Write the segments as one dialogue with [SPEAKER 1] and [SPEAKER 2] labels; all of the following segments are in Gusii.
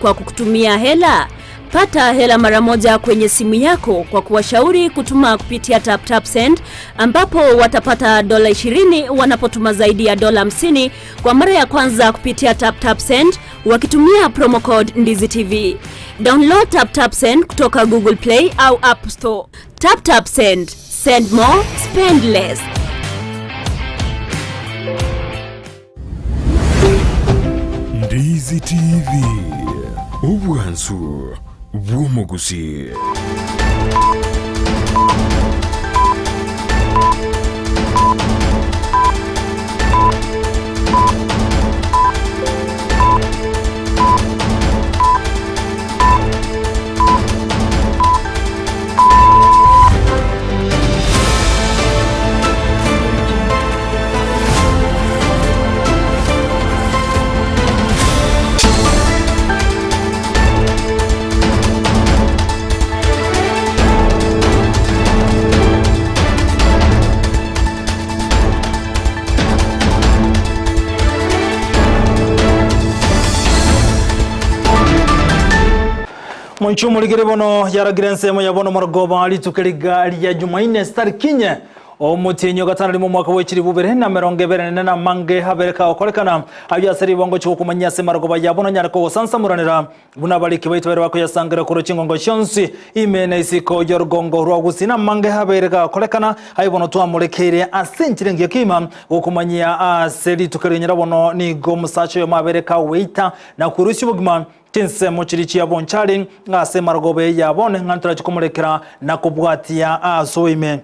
[SPEAKER 1] Kwa kukutumia hela? Pata hela mara moja kwenye simu yako kwa kuwashauri kutuma kupitia TapTapSend ambapo watapata dola 20 wanapotuma zaidi ya dola 50 kwa mara ya kwanza kupitia TapTapSend wakitumia promo code Ndizi TV. Download TapTapSend kutoka Google Play au App Store. TapTapSend, send more, spend less.
[SPEAKER 2] Ndizi TV, obwansu bw'omogusii.
[SPEAKER 3] Omonche omorigere bono yaragire ensemo ya bono marogoba rituko riga ria Jumaine sitariki inye omotienyi o gatano rimo omwaka bwe chilifu bibere na emerongo ebere nene na amange abere kagokorekana ayio ase ribongo chigokomanyia ase marogoba ya bono nyare kogosansamoranera buna abariki baito baria bakoyasangera korwa chingongo chionsi ime na isiko y'orugongo rwa gusii na amange abere gakorekana ayio bono twamorekeire ase enchera engiya kegima gokomanyia ase rituko rinyene bono nigo omosacha oyomo abere kagoita na kwerusia obogima Chinsemo chiria chia bonchari ase emarogoba eye ya bono ng'a ntorache komorekera na kobwatia ase oime.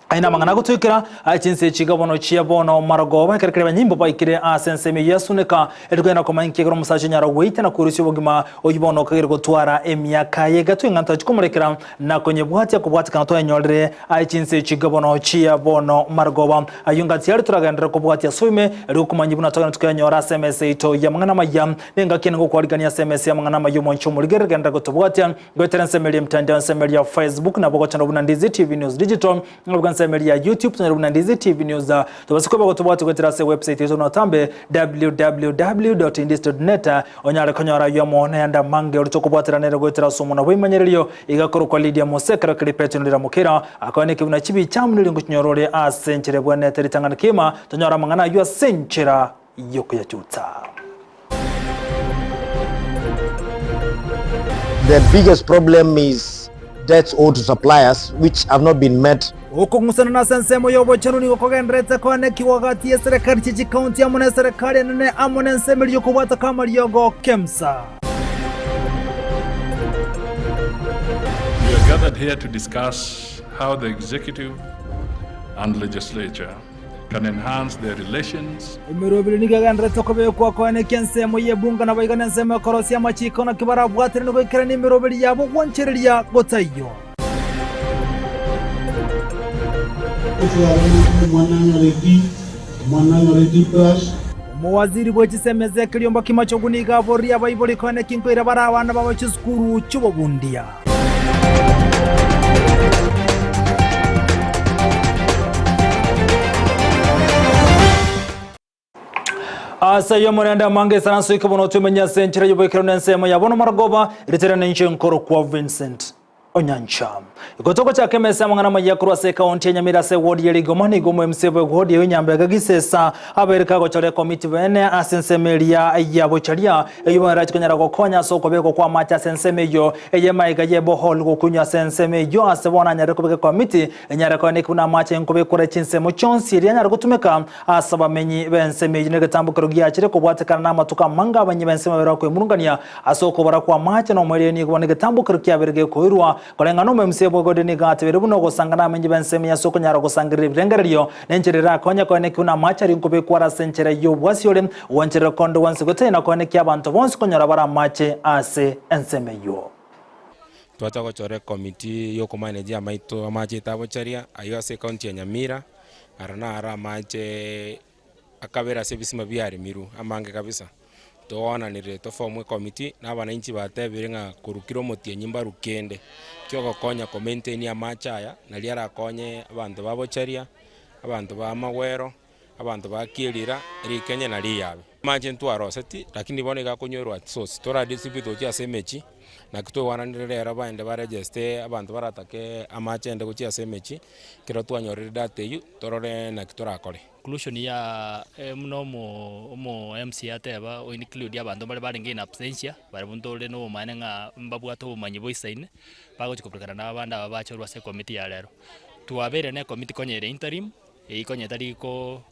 [SPEAKER 3] Aya namang'ana agotoikera aye chinse echi iga bono chia bono marogoba, ekero keria abanyimbo baikire ase ensemo eyio yasuneka, erio kogenda komanya inki ekero omosacha onyara goita na kwerusia obogima oyio bono okagera gotwara emiaka eye egatwe ng'a ntorache komorekera na konyebwatia kobwatekana twayenyorire aye chinse echi iga bono chia bono marogoba. Ayio ngati aria toragenderere kobwatia ase oime, erio okomanyia buna togenda tokenyora ase emesa yaito y'amang'ana amaya. Nengaki ene ngokwarigania ase emesa y'amang'ana amaya omonche omorigereri genderera gotobwatia goetera ensemo eria emtandao ensemo eria Facebook nabo gochanda buna Ndizi TV News Digital nabo ensemo eria ya YouTube tonyore buna Ndizi TV News tobase koba gotobwatia goetera ase website yaito notambe www.indizi.net onyare konyora ayio amo nayande amange ore tokobwaterana ere goetera ase omwana bw'emanyererio iga korokwa Lydia Mose ekero keri Petero riramokera akoe neke buna chibicha amo nerio ngochinyora ore ase enchera ebwenerete ritang'ani kegima tonyore amang'ana ayio ase enchera y'okoyachutsa.
[SPEAKER 4] The biggest problem is debts owed to suppliers which have not been met.
[SPEAKER 3] Okong'usanana ase ensemo y'obochenu nigo kogendererete koanekigwa gati y'eserekari chie chikaunti amo n'eserekari enene amo n'ensemo eria y'okobwateka amariogo, KEMSA.
[SPEAKER 5] We are gathered here to discuss how the executive and legislature can enhance their relations.
[SPEAKER 3] Emeroberi nigo egendererete kobekwa koenekia ensemo y'ebunga naboigo nensemo ekorosia amachiiko naki barabwaterane goikerania emeroberi yabo gwanchereria gotaiyo. Omowaziri bwe chisemi Ezekiel Ombaki Machogu nigo aboririe abaibori koenekia nkoira bare abana babo chisukuru chi'obobundia. Ase ayio omorende amange esaranso ike bono twemenye ase enchera y'oboikeranu ensemo ya bono marogoba, ritere ninche nkorokwa Vincent Onyancha. Igo togochaka emesa y'amang'ana amaya korwa ase ekaunti ya Nyamira ase ewodi ya Rigoma nigo omo MC bwe ewodi eyo Nyambega Gisesa abeire kagochora ekomiti bene ase ensemo eria ya Bocharia eyio bono erache konyara gokonya ase okobekwa kwa amache ase ensemo eyio eye maiga ye borehole gokunywa ase ensemo eyio ase bono anyare kobeka ekomiti enyare koeneki buna amache nkobekwa chinsemo chionsi erio anyare gotumeka Ase abamenyi b'ensemo eyio negetambokero giachire kobwatekana namatuko amange abamenyi b'ensemo babere bakwemurungania ase okobora kw'amache na omoerio nigo bono egetambokero kiabere gekoirwa. Koreng'ana omoemisia bw'egode nigo atebeire buna ogosanga nabamenyi b'ensemo eyio ase okonyara gosangereria ebirengererio nenchera erakonye koenekia buna amache aria nkobekwa are ase enchera y'obwasi ore gwancherera konde gwensi gotaiyo na koenekia abanto bonsi konyora bare amache ase ensemo eyio.
[SPEAKER 6] Twacha gochora ecommittee yokomanage amaito amache aito abocharia aywo ase ecounty ya Nyamira. Aro naro amache akabera ase ebisima biaremirwe amange kabisa. Toananire toform ecommittee na abananchi batebire ng'a korwa kera omotienyi mbarwe kende kiogokonya ko maintain amache aya naria arakonye abanto ba Bocharia, abanto ba Magwero, abanto ba Kirira, Rikenye na Riyabe. Amache ntwaroseti, lakini bono iga akonywerwa at source, tora distribute gochia ase emechie, naki toigwananire rero baende ba register abanto baratake amache ende gochia ase emechie, ekero twanyorire data eywo, torore naki torakore.
[SPEAKER 7] Conclusion ya buna omo omo MCA ateba o include abanto mbare barenge in absentia, barabwo ntore na obomaene ng'a mbabwate obomanyi boisaine, bagochi koburekana na abande aba bachorwa ase ekomiti ya rero. Twabeire na ekomiti konya ere interim, eywo konya etari ko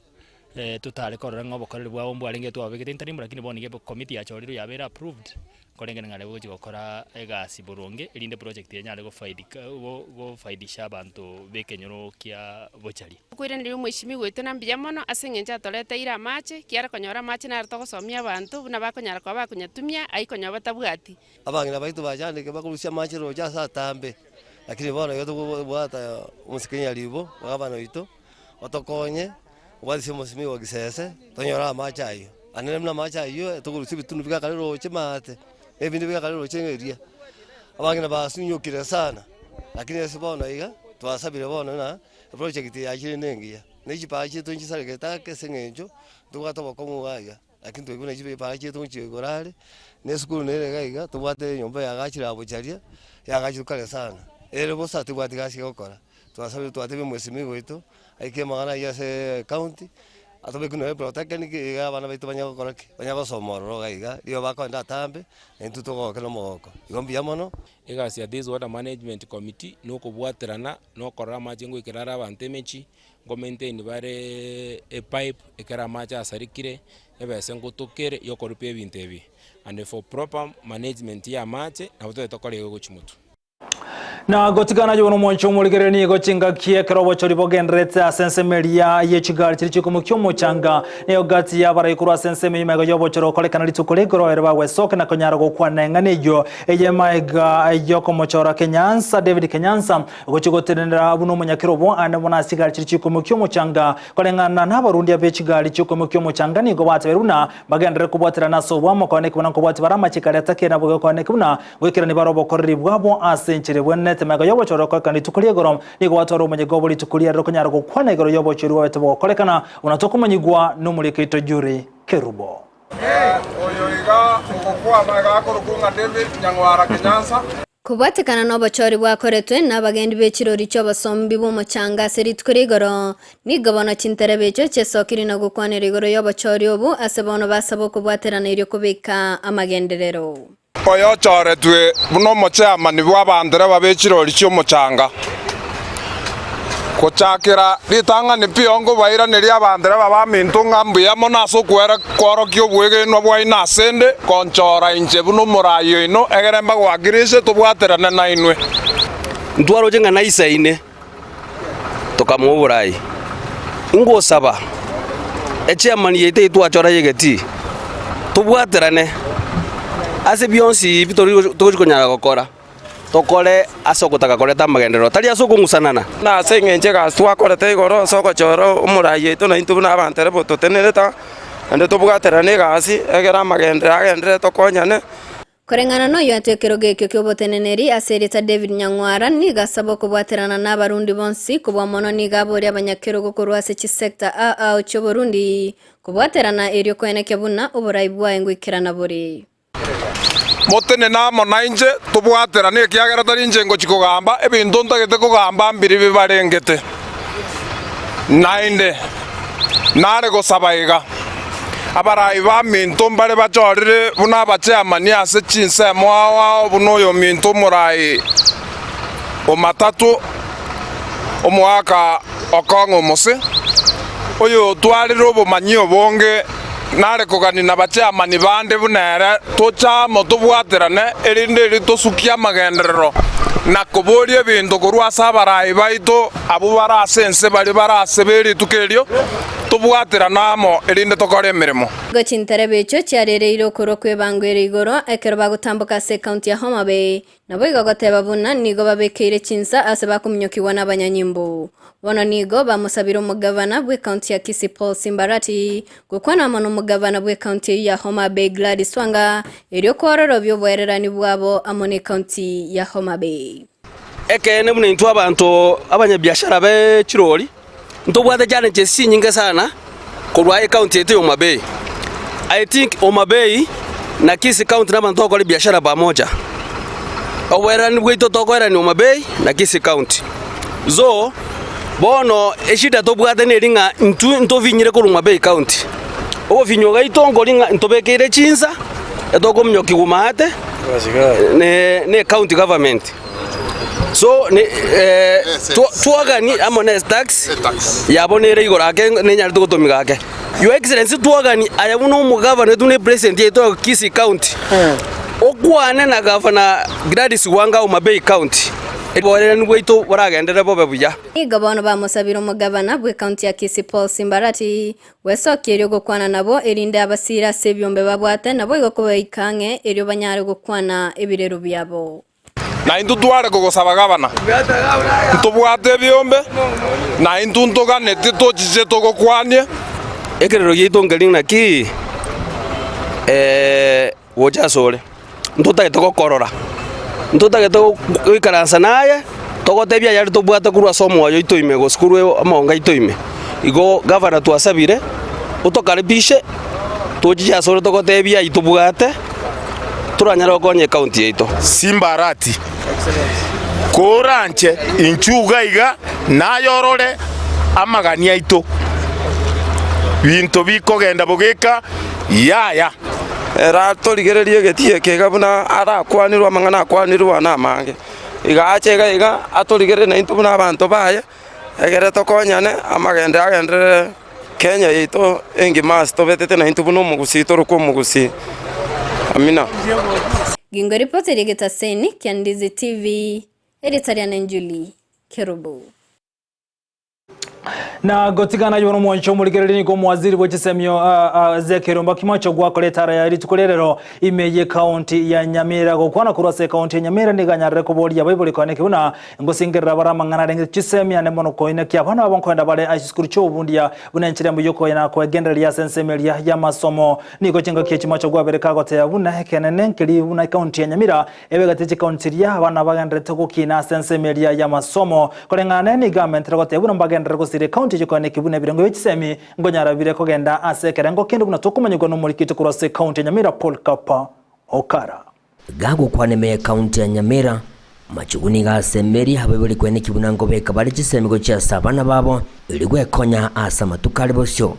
[SPEAKER 7] totare korora ng'a obokoreri bwabo mbwarenge twababegete interim, lakini bono nigo ekomiti yachorirwe yabeire approved, koreng'ana ng'a nabo egochi gokora egasi boronge erinde project eye enyare gofaidika go gofaidisha abanto ba ekenyoro kia bochari.
[SPEAKER 8] Okoiraneria omweshimiwa oito na mbuya mono ase engencho atoreteire amache, ekiagera konyora amache naro togosomia abanto buna bakonyara koba bakonyatumia ayio konya batabwati.
[SPEAKER 9] Abang'ina baito bachandeke bakorusia amache roche ase atambe, lakini bono iga tokobwata omosike nyaribo, gavana oito, otokonye, obwatisie omosimiwa o Gisese, tonyore amache ayio. Naende buna amache ayio tokorusia ebitunu bigakare roche maate, na ebinde bigakare roche ng'a eria. Abang'ina basunyokire sana, lakini ase bono iga, twasabire bono ng'a eproject eye yachire nengiya, na chipaa chiaito nchisaregete ake ase eng'encho, ntobwate obokong'u iga iga. Lakini twaigwa buna chipara chiaito ngochia igoro are, na esukuru nere iga iga, tobwate enyomba yagachire abocharia, yagachirwe kare sana, ere bosa tebwati gasi egokora. Twasabire twatebia omwesimigwa oito, aike amang'ana ayio ase ecounty, atobeke nonya polytechnic iga abana baito banyare gokora ki? Banyare gosoma ororo iga iga, rirorio bakoenda atambe, na intwe togoke na omogoko. Igo mbuya mono.
[SPEAKER 6] Egasi ya this water management committee nokobwaterana na okorora amache ngoikera are abanto emechie, Nko maintain bare epipe ekero amache asarikire, ebese ngotokere ya okorupa ebinto ebi, and for proper management ya amache nabo totagete tokore igo gochia motwe.
[SPEAKER 3] Na gotigana ayio nomonche omorigereria nigo chingaki ekero obochori bogendererete ase ensemo eria ye chigari chiria chikomokia omochanga nigo gati y'abarai korwa ase ensemo eyio magega y'obochori gokorekana rituko rigoro ere bagwesokia na konyara gokwana eng'ana eyio eye magega y'okomochora Kenyansa David Kenyansa Ogochia gotenenera buna omonyakerobo aande mono ase chigari chiria chikoimokia omochanga. Koreng'ana nabarundia be chigari chiokoimokia omochanga nigo batebeire buna bagenderere kobwaterana ase oboamo koeneki buna nkobwatia bare amachiko aria atakire nabo koeneki buna goikerania bare obokoreri bwabo ase enchera ebwenerete. Magega y'obochori okorekana rituko ria igoro nigo batwara omonyega obo rituko riarero konyara gokwana igoro y'obochori bwabete bogokorekana buna tokomanyigwa nomoriki oito Juri Kerubo.
[SPEAKER 10] Oyo iga ogokwama iga akorokwa ng'a David Nyang'wara Kenyansa.
[SPEAKER 11] Kobwatekana nobochori bwakoretwe nabagendi be chirori chi'obosombi bw'omochanga ase rituko ria igoro, nigo bono chinterebe echio chiesokire na gokwanera igoro y'obochori obo ase bono basaba okobwaterana erio kobeka amagenderero.
[SPEAKER 10] Oyochoretwe buna omochairman bw'abandereba be chirori chi'omochanga. Gochakera ritang'ani pi onkobairaneria abandereba baminto ng'a mbuya mono ase okwera kworokia obwegenwa bwaino asende, konchora inche buna omoraai oino, egere mbagoakirise tobwaterane nainwe.
[SPEAKER 12] Ntwaroche ng'a naisaine, tokamoa oboraai. Ingosaba echairman yaito eyio twachora y'egetii, tobwaterane ase bionsi ebi togochi konyara gokora. Tokore ase ogotaka koreta amagenderero, tari ase okong'usanana.
[SPEAKER 13] Na ase engencho egasi twakorete igoro ase ogochora omoraai oito naintwe buna abanto ere bototenerete, naende tobwaterane egasi, egere amagenderero agenderere tokonyane.
[SPEAKER 11] Koreng'ana noyo atwe ekerogo ekio ki'oboteneneri ase erieta David Nyang'wara, nigo asaba okobwaterana n'Abarundi bonsi, kobua mono nigo aboria abanyakerogo korwa ase chisector ao ao chi'oborundi kobwaterana erio koenekia buna oborai bwaye ngoikerana bore.
[SPEAKER 10] Motenene amo nainche, tobwaterane, ekiagera tari inche ngochia kogamba, ebinto ntagete kogamba mbiri bibarengete. Naende nare gosaba iga, abarai baminto mbare bachorire buna abachairman ase chinsemo ao ao buna oyominto omorai o Matatu, omoaka okong'a omose, oyotwarire obomanyi obonge. Nare kogania nabachairman bande buna ere, toche amo tobwaterane, erinde erio tosukie amagenderero na koboria ebinto korwa ase abarai baito abwo bare ase ense baria bare ase be rituko erio, tobwaterane amo, erinde tokore emeremo.
[SPEAKER 11] Nigo chinterebe echio chiarereire okorwa kw'ebango ere igoro ekero bagotamboka ase ekaunti ya Homa Bay, Naboigo goteba buna nigo babekeire chinsa ase bakominyokigwa nabanyanyimbo. Bono nigo bamosabire omogavana bw'ecounty ya Kisii Paul Simbarati gokwana amo nomogavana bw'ecounty eyio ya Homa Bay Gladys Wanga erio kwororobia oboererani bwabo amo n'ecounty ya Homa Bay.
[SPEAKER 12] Ekeene buna intwe abanto abanyabiashara be chirori ntobwate challenges chinyinge sana korwa ecounty yaito ya Homa Bay. I think Homa Bay na Kisii County nabanto togokora ebiashara pamoja. Oboererani bwaito tokoererania Homa Bay na Kisii County. So, bono eshida tobwate neri ng'a intwe ntobinyire korwa Homa Bay County. Obofinyo gaito nkori ng'a ntobekeire chinsa etokominyokia maate ne ne county government. So ne twagani amo ne tax yabo nere igoro ake nenyarete gotomiga ake. Your Excellency twagani aye buna omogavana oito buna epresident yaito ya Kisii County, okwane na gavana Gladys Wanga Homa Bay County, oboererani bwaito boragenderere bobe buya.
[SPEAKER 11] Nigo bono bamosabire omogavana bw'ecounty ya Kisii Paul Simbarati gwesokia erio gokwana nabo erinde abasiire ase ebiombe babwate naboigo kobaika ang'e erio banyare gokwana ebirero biabo.
[SPEAKER 10] Na intwe tware kogosaba gavana, ntobwate ebiombe, na intwe ntoganetie tochiche togokwanie.
[SPEAKER 12] Ekerero giaito nkeri naki gocha asore, ntotagete gokorora, ntotagete goikaransa naye, togotebie ayare tobwate korwa ase omoyo oito ime gose korwa amaongo aito ime. Igo gavana twasabire, otokaribishe, tochiche asore togotebie ayio tobwate. Toranyare gokonya ekaunti yaito.
[SPEAKER 14] Simbarati, koranche inchuo iga iga naye orore amagani aito, binto bikogenda bogeka yaya.
[SPEAKER 13] Era torigererie egetii eke iga buna arakwanirwe amang'ana akwanirwe aa namange. Iga ache iga iga atorigererie naintwe buna abanto baye, egere tokonyane amagendo agenderere. Kenya yaito engima ase tobetete naintwe buna omogusii torokwe omogusii. Amina.
[SPEAKER 11] Gingo ripoti eria getaseni kia Ndizi TV, erieta riane Julie Kerubo.
[SPEAKER 3] Na gotigana aywo nomwancho omorigereria nigo omowaziri bwe chisemio Ezekiel Mbakimocho gwakora etara ya rituko ria rero ime ye county ya Nyamira. Gokwana korwa ase ecounty ya Nyamira nigo anyarire koboria abaibori koaneki buna Ngosingerera bare amang'ana arenge chisemi ane mono koineki abana babo nkoenda bare ase chisukuru chi'obobundia buna enchera embe y'okoyana kwegendereria ase ensemo eria y'amasomo. Nigo chingaki echi mocha gwabereka agoteba buna ekenene nkeri buna ekaunti ya Nyamira ebegete chikaunti chiria abana bagendererete gokina ase ensemo eria y'amasomo. Koreng'ana nere nigo amentere goteba buna mbagenderere gosiria ekaunti eyio koineki buna ebirengo bie chisemi nkonyara bire kogenda ase ekerengo kende buna tokomanyigwa nomorikito korwa ase ekaunti ya Nyamira Paul Kapa Okara.
[SPEAKER 15] Gagokwana ime y'Ekaunti ya Nyamira, Machugu nigo asemerie abaibori kweneki buna nkobeka bare chisemi gochia ase abana babo erio gwekonya ase amatuko are bosio.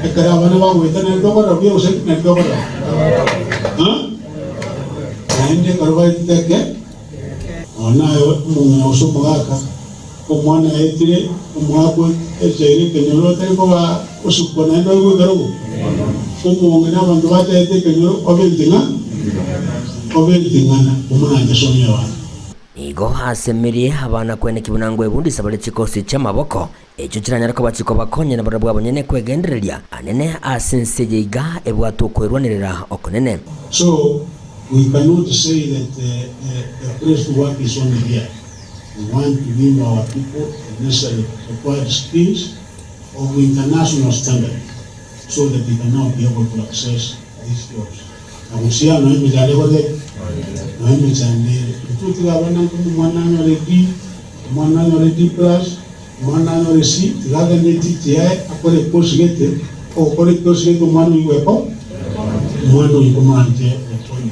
[SPEAKER 16] Ekero abana bagoeta nari tokorora buya gose nari tokorora? Naende ekero baetete eke, nonya naye omong'ina gose omogaka, omwana aetire omwaka echaire ekenyoro otari koba osukwa naende oigwe ekerogo, omong'ina abanto bataete ekenyoro obe enting'a obe enting'ana omonanche somia abanto.
[SPEAKER 15] Nigo asemerie abana kweneki buna ngwebundisa bare chikosi chi'amaboko, echio chiranyare koba chikobakonya nabarabwo abanyene kwegendereria anene ase ense eye iga ebwate okwerwanerera okonene.
[SPEAKER 16] So we cannot say that the the place to work is only here. We want to give our people the necessary required skills of international standard so that they can now be able to access these jobs. Na gusii nonya emechando egoteba ki? Nonya emechando ere. Intwe tiga abana nkomo omwana anyore D, omwana anyore D plus, omwana anyore C, tiga agende etiti yaye akore ecourse gete, ogokora ecourse gete omwana oyio gweko, omwana oyio komoranche gokonya.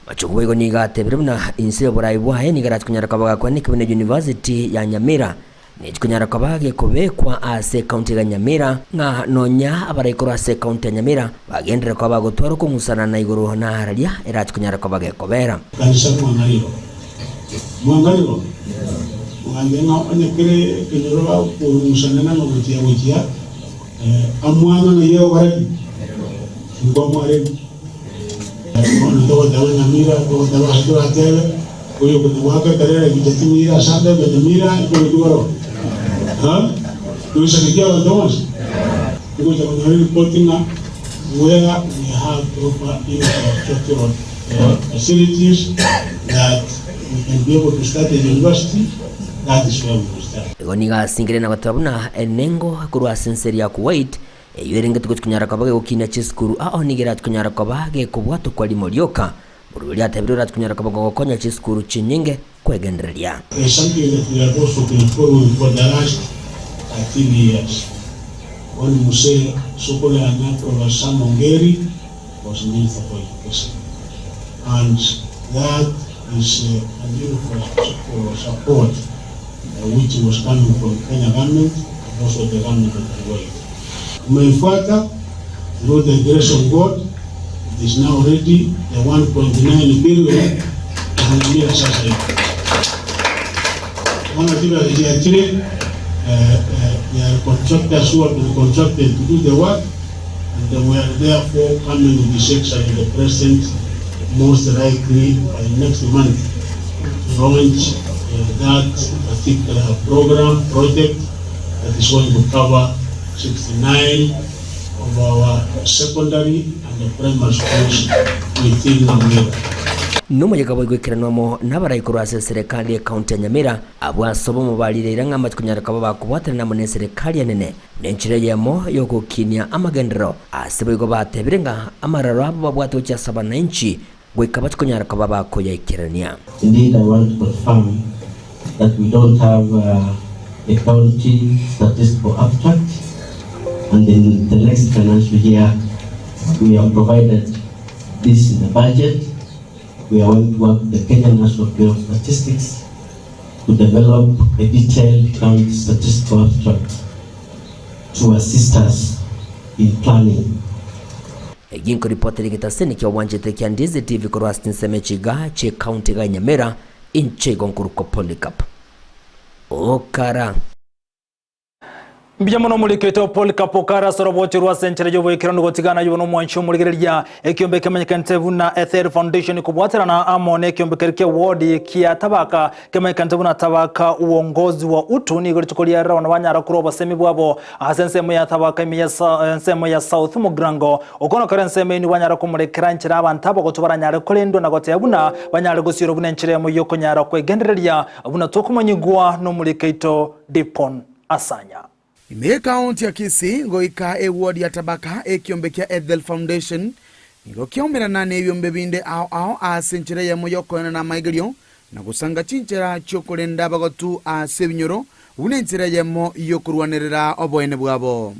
[SPEAKER 15] Machogu boigo nigo atebire buna inse y'oborai bwaye nigo arache konyara koba gakwanekigwe na University ya Nyamira nechi konyara koba gekobekwa ase ecounty ya Nyamira ng'a nonya abarai korwa ase ecounty ya Nyamira bagenderere koba bagotwara okong'usana na igoro na araria erache konyara koba gekobera.
[SPEAKER 16] Kanisa mwangariro, mwangariro, mwange ng'a onye kere ekenyoro bakong'usana namagochia gochia amwang'a ng'ai egokora ki? Inkwamwareri. Bono togoteba Nyamira, togoteba ase toratebe, oyo okonya goaka ekerere ebicha chimira ase atebe Nyamira, ekero igoro. Ha? Toisaneki abanto bonsi? Togocha konyora eripoti ng'a where we have proper infrastructural facilities that we can be able to start a university, that is where we will start.
[SPEAKER 15] Igo nigo asingire na goteba buna enengo korwa ase ense eria ya Kuwait Eyio erenge tigochi konyara koba gegokinia chisukuru ao nigo erachi konyara koba gekobwatokwa rimo rioka. Borobio riatebire orachi konyara koba gogokonya chisukuru chinyinge kwegendereria.
[SPEAKER 16] There is something that we have also been following for the last 13 years. Bono Mose Sokoro yane akorwa Sam Ongeri. was Minister for Education. And that is an infrastructural support which was coming from Kenya government and also the government of Kuwait. Umeifuata through the grace of God, it is now ready, the 1.9 billion tunatumia sasa hivi. Wana tiba ya chini, there are contractors who have been contracted to do the work, and they were therefore coming with the section the president most likely by next month to launch that particular program project that is going to cover 69 of our secondary and the primary schools within Nyamira.
[SPEAKER 15] Nomoyega boigwekeranwamo n'abaraikorwa ase serikali ekaunti ya Nyamira abwo ase obomo barireire ng'a amatuko kaba bakobwatanana amo na eserikali enene na enchera eyemo yogokinia amagenderero ase boigo batebire ng'a amararo abo babwate gochia ase abananchi goika batikonyara koba bakoyaikerania.
[SPEAKER 17] Indeed, I want to confirm that we don't have a county statistical abstract, and in the next financial year, we have provided this in the budget. We are going to work with the Kenya National Bureau of Statistics to develop a detailed county statistical abstract to assist us in planning.
[SPEAKER 15] Egi nkoripotera egetaseni kia obwanchete kia Ndizi TV korwa ase chinsemo echi iga chie county iga ya Nyamira, inche igo nkorokwa Polycarp Okara.
[SPEAKER 3] Mbuya mono omorikete o Polycarp Okara ase oroboche rwa ase enchera y'oboikeranu gotigana aywo nomwanchi omorigereria ekiombe kemanyekanete buna Ethel Foundation kobwaterana amo nekiombe keria kia ward kia Tabaka kemanyekanete buna Tabaka uongozi wa utu nigo rituko ria rero banyara korwa obosemi bwabo ase ensemo ya Tabaka ime ya ensemo ya South Mugirango Oko nokore ensemo einwe banyare komorekera enchera abanto abagotu baranyare korendwa na goteba buna banyare gosiorwa buna enchera eyemo y'okonyara kwegendereria buna tokomanyigwa nomoriko oito Dipon Asanya.
[SPEAKER 18] Ime y'Ekaunti ya Kisii goika eward ya Tabaka ekiombe kia Ethel Foundation nigo kiaumerana nebiombe binde ao ao ase enchera eyemo y'okoenana amaigerio na gosanga chinchera chi'okorenda abagotu ase ebinyoro buna enchera eyemo y'okorwanerera oboene bwabo.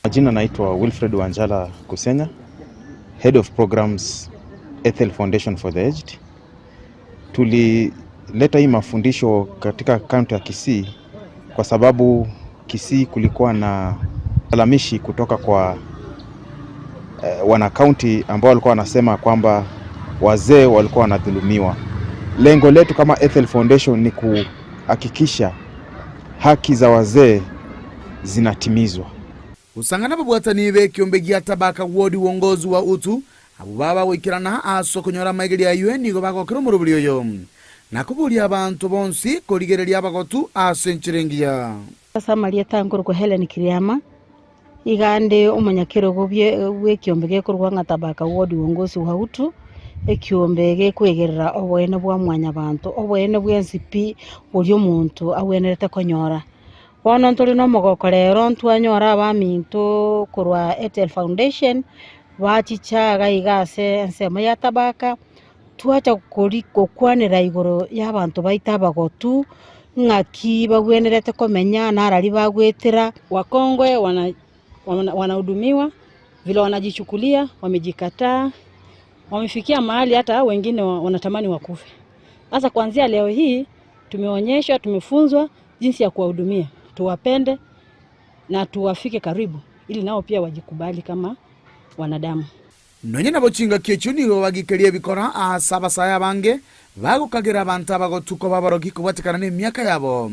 [SPEAKER 19] Majina naitwa Wilfred Wanjala Kusenya, Head of Programs Ethel Foundation for the Aged. Tulileta hii mafundisho katika kaunti ya Kisii kwa sababu Kisii kulikuwa na lalamishi kutoka kwa wanakaunti ambao walikuwa wanasema kwamba wazee walikuwa wanadhulumiwa. Lengo letu kama Ethel Foundation ni kuhakikisha haki za wazee zinatimizwa.
[SPEAKER 18] Gosanga nababwatani b'ekiombe gia Tabaka Ward uongozi wa utu, abwo baba goikerana ase okonyora amaigerio ayio nigo bagokera omoroberi oyo, na koboria abanto bonsi korigereria abagotu ase enchera engiya.
[SPEAKER 20] Ase amarieta nkorokwa Hellen Kiriama, iga nde omonyakerogo bw'ekiombe gekorokwa ng'a Tabaka Ward Uongozi wa Utu, ekiombe gekwegerera oboene bwa mwanyabanto, oboene bwensi pi boria omonto agwenerete konyora. Bono ntore nomogoko rero ntwanyora abaminto korwa Ethel Foundation, bachicha iga iga ase ensemo ya Tabaka, twacha kori gokwanera igoro ya abanto baito abagotu, ng'aki bagwenerete komenya, narari bagwetera.
[SPEAKER 21] Wakongwe wanahudumiwa vile wanajichukulia, wamejikataa, wamefikia mahali hata wengine wanatamani wakufe. Sasa kuanzia leo hii tumeonyeshwa, tumefunzwa jinsi ya kuwahudumia, tuwapende na tuwafike karibu ili nao pia wajikubali kama wanadamu.
[SPEAKER 18] Nonya nabo chingaki echio nigo bagikeria ebikora ase abasae abange bagokagera abanto abagotu koba abarogi kobwatekana nemiaka yabo.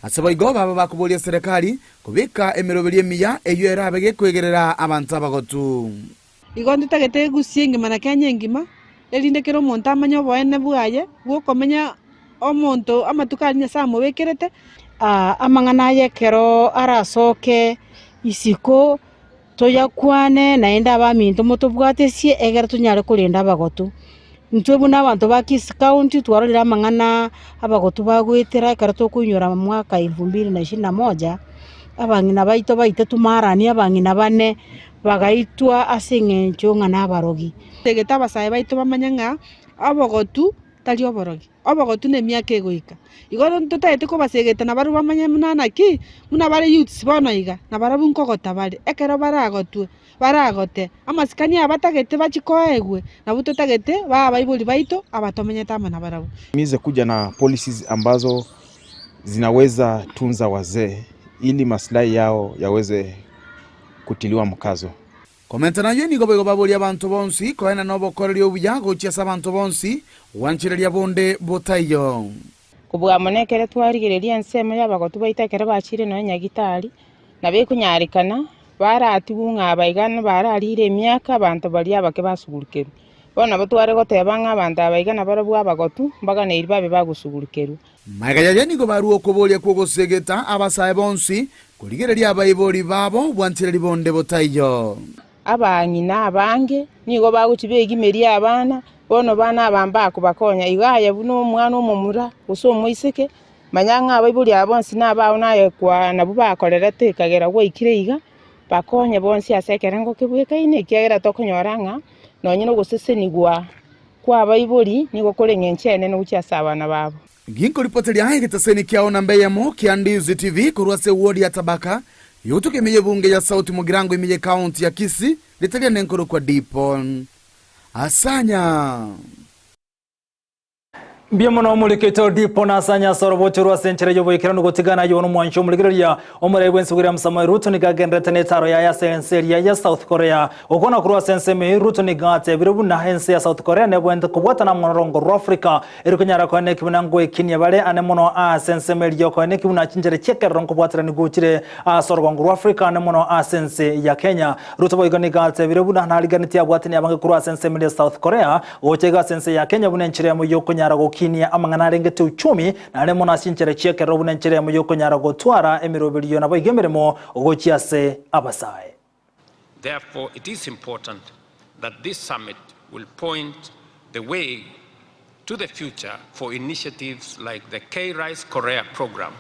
[SPEAKER 18] Ase boigo baba bakoboria serikali kobeka emeroberi emiya eyio erabe gekwegerera abanto abagotu.
[SPEAKER 22] Igo ntotagete egusie engima na Kenya engima, erinde kera omonto amanye oboene bwaye, bwokomenya omonto amatuko aria Nyasaye amobekerete.
[SPEAKER 20] Amang'ana aya ekero arasoke isiko, toyakwane naende abaminto motobwatesie egere tonyare korenda abagotu. Intwe buna abanto ba Kisii County twarorire amang'ana abagotu bagoetera ekero tokoinyora mwaka elfu mbili na ishirini na moja, abang'ina baito baitetwe marani abang'ina bane, bagaitwa ase eng'encho ng'a nabarogi.
[SPEAKER 22] Tagete abasae baito bamanye ng'a obogotu tari oborogi, obogotu na emiaka egoika. Igo ntotagete kobasegeta nabarabwo bamanye buna naki, buna bare youths bono iga, nabarabwo nkogota bare, ekero baragotwe, baragote, amasikani aya batagete bachie koegwe, nabwo totagete babe abaibori baito abatomenyete amo nabarabwo.
[SPEAKER 19] Mize kuja na policies ambazo zinaweza tunza wazee ili maslahi yao yaweze kutiliwa mkazo.
[SPEAKER 18] Komenta nayio nigo boigo baborie abanto bonsi koenana obokoreri obuya gochia ase abanto bonsi, gwanchereria bonde botaiyo.
[SPEAKER 1] Kobua mono ekero twarigereria ensemo y'abagotu baito ekero bachire nonya nyagitari, nabo ekonyarekana baratigwe ng'a aba iga bararire emiaka abanto baria abake basugurikerwe. Bono nabo tware goteba ng'a abanto aba iga nabarabwo abagotu mbaganeiri babe bagosugurikerwa.
[SPEAKER 18] Magega yaye nigo barua okoboria kw'ogosegeta abasae bonsi, korigereria abaibori babo bwanchereri bonde botaiyo.
[SPEAKER 1] Abang'ina abange nigo bagochia begimeria abana, bono bana aba mbakobakonya. Igo aye buna omwana omomura gose omoiseke, manya ng'a abaibori aba bonsi nabao naye kwa nabwo bakorerete ekagera gwaikire iga, bakonye bonsi ase ekerengo kebwekaine ekiagera tokonyora ng'a nonye na ogosesenigwa Kw'abaibori nigo kore engencho enene gochia ase abana babo.
[SPEAKER 18] Ginkoripoteria egetaseni kiao namba eyemo kia Ndizi TV korwa ase eward ya Tabaka, yogotoka ime y'ebunge ya South Mugirango ime y'ecounty ya Kisii, rita riane nkorokwa Dipon Asanya.
[SPEAKER 3] Mbuya mono omorikete Odipo na Asanya ase orobocho rwa ase enchera y'oboikeranu gotigana ayio nomwanchi omorigereria omorai bw'ense William Samoei Ruto nigo agenderete netaro yaye ase ense eria ya South Korea. Gokwana korwa ase ensemo eyio, Ruto nigo atebire buna ense ya South Korea nebwenerete kobwatana amo norongo rwa Africa eri konyara koeneki buna ngoekinia bare ane mono ase ensemo eria okoeneki buna chinchera chi'ekerero nkobwaterani chire ase orogongo rwa Africa ane mono ase ense ya Kenya. Ruto boigo nigo atebire buna nariganetie abwatani abange korwa ase ensemo eria ya South Korea gocha iga ase ense ya Kenya buna enchera emo yokonyara gokinia amang'ana arengete uchumi naende mono ase chinchera chi'ekerero buna enchera emo yokonyara gotwara emeroberio naboigo emeremo gochia ase abasae.
[SPEAKER 2] Therefore, it is important that this summit will point the way to the future for initiatives like the K-Rice Korea program,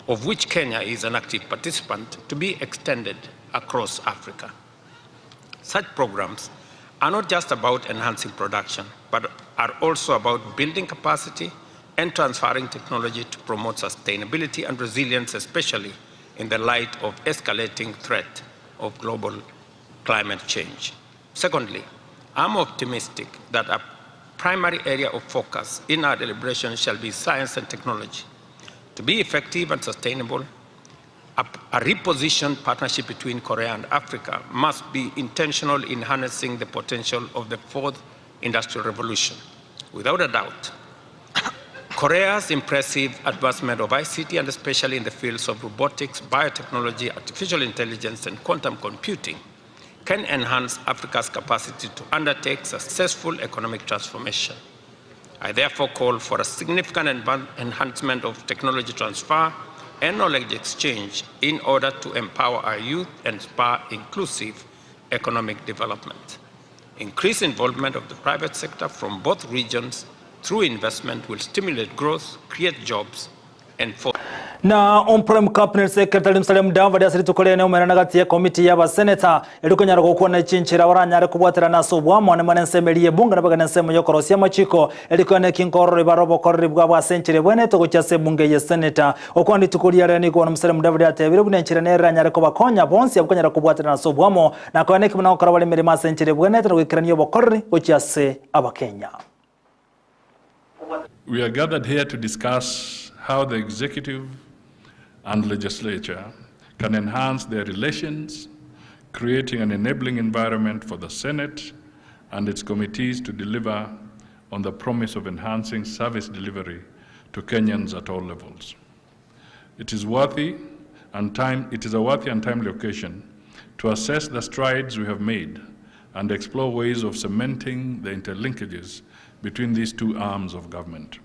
[SPEAKER 2] of which Kenya is an active participant, to be extended across Africa. Such programs are not just about enhancing production, but are also about building capacity and transferring technology to promote sustainability and resilience, especially in the light of escalating threat of global climate change. Secondly, I'm optimistic that a primary area of focus in our deliberation shall be science and technology. To be effective and sustainable, a, a repositioned partnership between Korea and Africa must be intentional in harnessing the potential of the fourth industrial revolution. Without a doubt, Korea's impressive advancement of ICT, and especially in the fields of robotics, biotechnology, artificial intelligence, and quantum computing, can enhance Africa's capacity to undertake successful economic transformation. I therefore call for a significant enhancement of technology transfer and knowledge exchange in order to empower our youth and spur inclusive economic development. Increased involvement of the private sector from both regions through investment will stimulate growth, create jobs, and for
[SPEAKER 3] Na Prime Cabinet Secretary Musalia Mudavadi ase rituko riane omerana gati ya komiti y'abaseneta eri konyara gokwana chinchera baranyare kobwaterana ase obwamo nemo nensemo eri y'ebunge nabo nensemo y'okorosia amachiko eri koene kinkororo ibare obokoreri bwabo ase enchera ebwenerete gochia ase ebunge ye seneta okwana rituko riare nigo bono Musalia Mudavadi atebire buna enchera nere eranyare kobakonya bonsi abwo konyara kobwaterana ase obwamo na koene ki buna gokora bare emeremo ase enchera ebwenerete na goikerania obokoreri gochia ase Abakenya.
[SPEAKER 5] We are gathered here to discuss how the executive and legislature can enhance their relations, creating an enabling environment for the Senate and its committees to deliver on the promise of enhancing service delivery to Kenyans at all levels. It is worthy and time, it is a worthy and timely occasion to assess the strides we have made and explore ways of cementing the interlinkages between these two arms of government.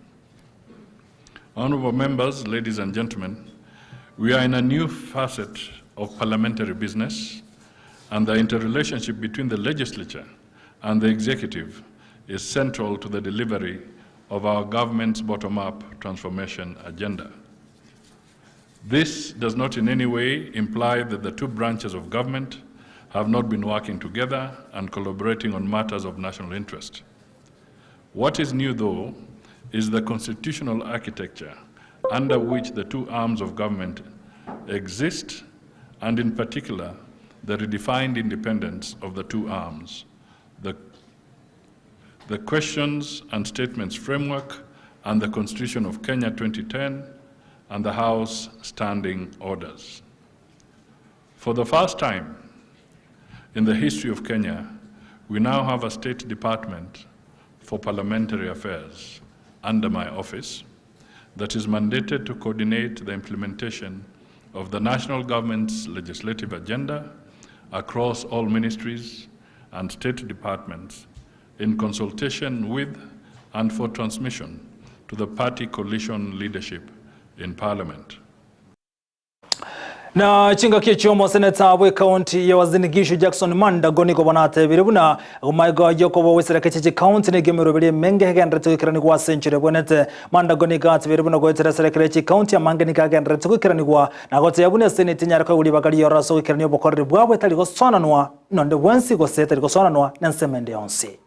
[SPEAKER 5] Honorable members, ladies and gentlemen, we are in a new facet of parliamentary business, and the interrelationship between the legislature and the executive is central to the delivery of our government's bottom-up transformation agenda. This does not in any way imply that the two branches of government have not been working together and collaborating on matters of national interest. What is new, though, is the constitutional architecture under which the two arms of government exist, and in particular, the redefined independence of the two arms, the, the Questions and Statements Framework, and the Constitution of Kenya 2010, and the House Standing Orders. For the first time in the history of Kenya, we now have a State Department for Parliamentary Affairs under my office that is mandated to coordinate the implementation of the national government's legislative agenda across all ministries and state departments in consultation with and for transmission to the party coalition leadership in parliament.
[SPEAKER 3] Na chingaki echio omoseneta bw'ekaunti ya Uasin Gishu Jackson Mandago nigo bono atebire buna omaigo yokoba gwesereka eche chikaunti nigo emeroberi emenge egenderete goikeranigwa ase enchera ebwenerete. Mandago nigo atebire buna goetera eserekari ye chikaunti amange nigo agenderete goikeranigwa na gotebia buna eseneti enyare koegwa ribaga rioro ase ogoikerania obokoreri bwabo etari gosoananwa nonde bwensi gose etari gosoananwa nensemo ende yonsi.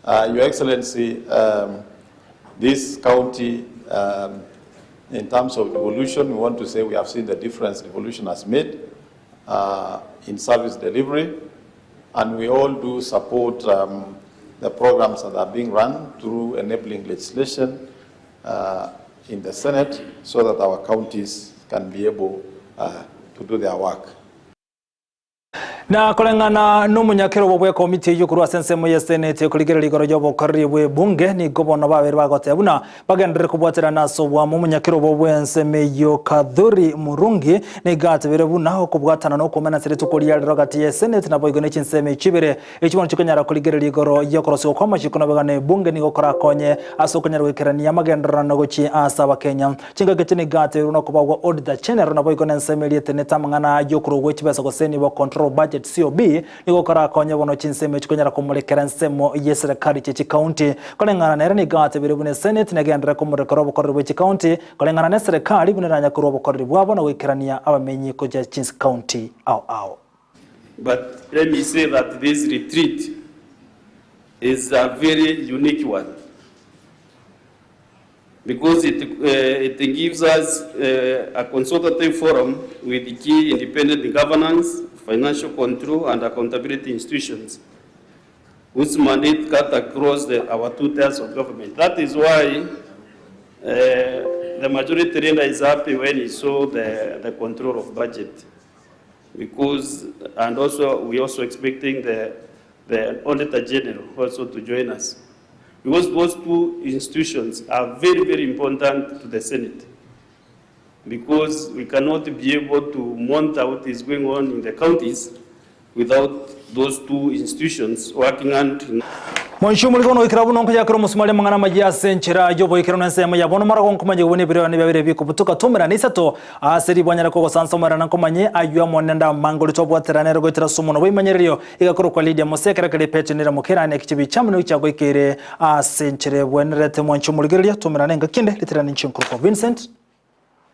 [SPEAKER 4] Uh, Your Excellency, um, this county, um, in terms of devolution, we want to say we have seen the difference devolution has made uh, in service delivery, and we all do support um, the programs that are being run through enabling legislation uh, in the Senate so that our counties can be able uh, to do their work.
[SPEAKER 3] Na koreng'ana nomonyakerogo bw'ekomiti eyio korwa ase ensemo y'eseneti ekorigereria igoro y'obokoreri bw'ebunge, nigo bono babere bagoteba buna bagenderere kobwaterana ase oboamo. Omonyakerogo bw'ensemo eyio Kathuri Murungi nigo atebire buna okobwatana nokomena ase rituko ria rero gati y'eseneti naboigo ne chinsemo echi ibere echi bono chikonyara korigereria igoro y'okorosiwa kw'amachiko nabegana ebunge nigo korakonye ase okonyara goikerania amagendererano gochia ase abakenya. Chingaki echi nigo ateirwe nokoba gwa Auditor General naboigo nensemo eria etenete amang'ana y'okorua gwe chibesa gose nibo Control of Budget, COB, nigo korakonye bono chinsemo echi konyara komorekera ensemo y'eserekari chie chikaunti. Koreng'ana nere nigo atebire buna eseneti negenderere komorekera obokoreri bwe chikaunti koreng'ana neserekari buna eranya korua obokoreri bwabo na goikerania abamenyi gochia chinskaunti ao ao.
[SPEAKER 7] But let me say that this retreat is a very unique one because it, uh, it gives us uh, a consultative forum with key independent governance, financial control, and accountability institutions whose mandate cut across the, our two tiers of government. That is why uh, the majority leader is happy when he saw the, the control of budget. Because, and also we also expecting the, the Auditor General also to join us. Because those two institutions are very, very important to the Senate. Because we cannot be able to monitor what is going on in the counties without those two institutions working hand
[SPEAKER 3] Mwanchi omoriko noikera buna nkoyakera omosumari amang'ana amayia ase enchera y'oboikeranu ensemo ya bono marago nkomanye buna ebireo biabere bikobutoka tomerana isato ase ribwanyare kogosansamoerana nkomanye ayio amo nende amange oria twabwaterana ere goetera ase omonwa bw'emanyererio igakorokwa Lydia Mose ekero kere Petero nere mokerane ekichibi chiamino gichiagoikeire ase enchera ebwenerete mwanchi omorigereria tomerana engaki ende ritirane inche nkorokwa Vincent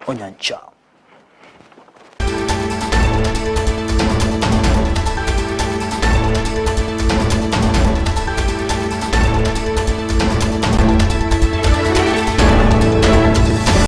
[SPEAKER 3] Onyancha.